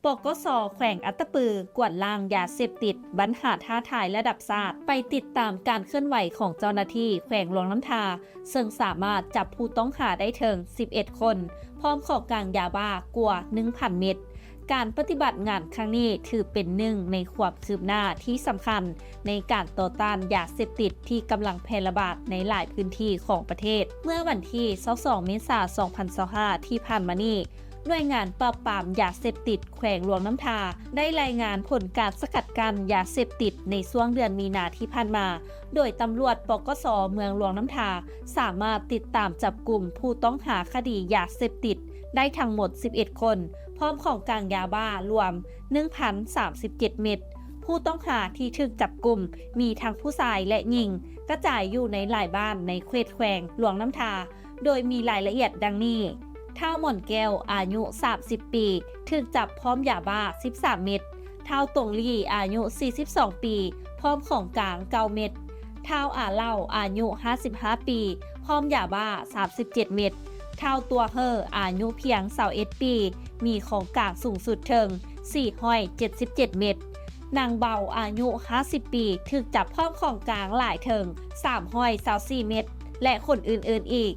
ປກສ ແຂວງອັດຕະປື ກວາດລ້າງຢາເສບຕິດ ບັນຫາທ້າທາຍລະດັບຊາດ. ໄປຕິດຕາມການເຄື່ອນໄຫວຂອງເຈົ້າໜ້າທີ່ແຂວງຫຼວງນ້ຳທາ ເຊິ່ງສາມາດຈັບຜູ້ຕ້ອງຫາໄດ້ເຖິງສິບເອັດຄົນ ພ້ອມຂອງກາງຢາບ້າກວ່າໜຶ່ງພັນເມັດ. ການປະຕິບັດງານຄັ້ງນີ້ຖືເປັນໜຶ່ງໃນຄວາມຄືບໜ້າທີ່ສຳຄັນໃນການຕໍ່ຕ້ານຢາເສບຕິດທີ່ກຳລັງແຜ່ລະບາດໃນຫຼາຍພື້ນທີ່ຂອງປະເທດ. ເມື່ອວັນທີຊາວສອງ ເມສາ ສອງພັນຊາວຫ້າ ທີ່ຜ່ານມານີ້, ໜ່ວຍງານປາບປາມຢາເສບຕິດແຂວງຫຼວງນ້ຳທາ ໄດ້ລາຍງານຜົນການສະກັດກັ້ນຢາເສບຕິດໃນຊ່ວງເດືອນມີນາທີ່ຜ່ານມາ, ໂດຍຕຳຫຼວດ ປກສ ເມືອງຫຼວງນ້ຳທາ ສາມາດຕິດຕາມຈັບກຸມຜູ້ຕ້ອງຫາຄະດີຢາເສບຕິດໄດ້ທັງໝົດສິບເອັດຄົນ, ພ້ອມຂອງກາງຢາບ້າລວມໜຶ່ງພັນສາມສິບເຈັດເມັດ. ຜູ້ຕ້ອງຫາທີ່ຖືກຈັບກຸມມີທັງຜູ້ຊາຍ ແລະ ຍິງ, ກະຈາຍຢູ່ໃນຫຼາຍບ້ານໃນເຂດແຂວງຫຼວງນ້ຳທາ. ໂດຍມີລາຍລະອຽດດັ່ງນີ້: ທ້າວໝອນແກ້ວ ອາຍຸສາມສິບປີ ຖືກຈັບພ້ອມຢາບ້າສິບສາມເມັດ, ທ້າວຕົງລີ້ ອາຍຸສີ່ສິບສອງປີ ພ້ອມຂອງກາງເກົ້າເມັດ, ທ້າວອາເຫຼົ່າ ອາຍຸຫ້າສິບຫ້າປີ ພ້ອມຢາບ້າສາມສິບເຈັດເມັດ, ທ້າວຕົວເຮີ້ ອາຍຸພຽງຊາວເອັດປີ ມີຂອງກາງສູງສຸດເຖິງສີ່ຮ້ອຍເຈັດສິບເຈັດເມັດ, ນາງເບົາ ອາຍຸຫ້າສິບປີ ຖືກຈັບພ້ອມຂອງກາງຫຼາຍເຖິງສາມຮ້ອຍຊາວສີ່ເມັດ ແລະ ຄົນອື່ນໆອີກ.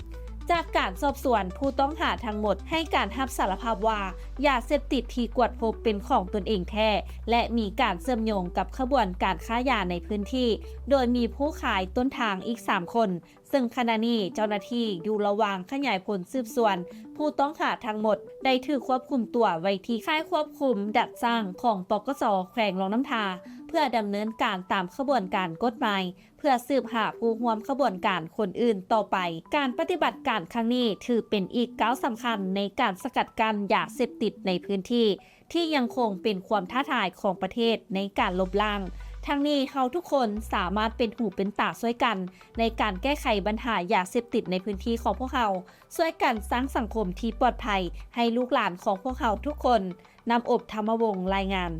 ຈາກການສອບສວນ, ຜູ້ຕ້ອງຫາທັງໝົດໃຫ້ການຮັບສາລະພາບວ່າ ຢາເສບຕິດທີ່ກວດພົບເປັນຂອງຕົນເອງແທ້ ແລະ ມີການເຊື່ອມໂຍງກັບຂະບວນການຄ້າຢາໃນພື້ນທີ່, ໂດຍມີຜູ້ຂາຍຕົ້ນທາງອີກສາມຄົນ, ເຊິ່ງຂະນະນີ້ເຈົ້າໜ້າທີ່ຢູ່ລະຫວ່າງຂະຫຍາຍຜົນສືບສວນ. ຜູ້ຕ້ອງຫາທັງໝົດໄດ້ຖືກຄວບຄຸມຕົວໄວ້ທີ່ຄ້າຍຄວບຄຸມດັດສ້າງຂອງ ປກສ ແຂວງຫຼວງນ້ຳທາ ເພື່ອດຳເນີນການຕາມຂະບວນການກົດໝາຍ ເພື່ອສືບຫາຜູ້ຮ່ວມຂະບວນການຄົນອື່ນຕໍ່ໄປ. ການປະຕິບັດການຄັ້ງນີ້ຖືເປັນອີກກ້າວສຳຄັນໃນການສະກັດກັ້ນຢາເສບຕິດໃນພື້ນທີ່ ທີ່ຍັງຄົງເປັນຄວາມທ້າທາຍຂອງປະເທດໃນການລົບລ້າງ. ທັງນີ້, ເຮົາທຸກຄົນສາມາດເປັນຫູເປັນຕາຊ່ວຍກັນໃນການແກ້ໄຂບັນຫາຢາເສບຕິດໃນພື້ນທີ່ຂອງພວກເຮົາ, ຊ່ວຍກັນສ້າງສັງຄົມທີ່ປອດໄພໃຫ້ລູກຫຼານຂອງພວກເຮົາທຸກຄົນ. ນ້ຳອົບ ທຳມະວົງ ລາຍງານ.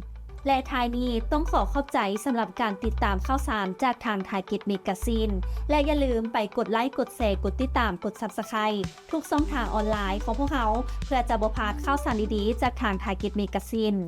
ແລະ ທ້າຍນີ້ຕ້ອງຂໍຂອບໃຈສຳລັບການຕິດຕາມຂ່າວສານຈາກທາງ Target Magazine ແລະ ຢ່າລືມໄປກົດໄລ, ກົດແຊ, ກົດຕິດຕາມ, ກົດ Subscribe ທຸກຊ່ອງທາງອອນລາຍຂອງພວກເຮົາ ເພື່ອຈະບໍ່ພາດຂ່າວສານດີໆຈາກທາງ Target Magazine.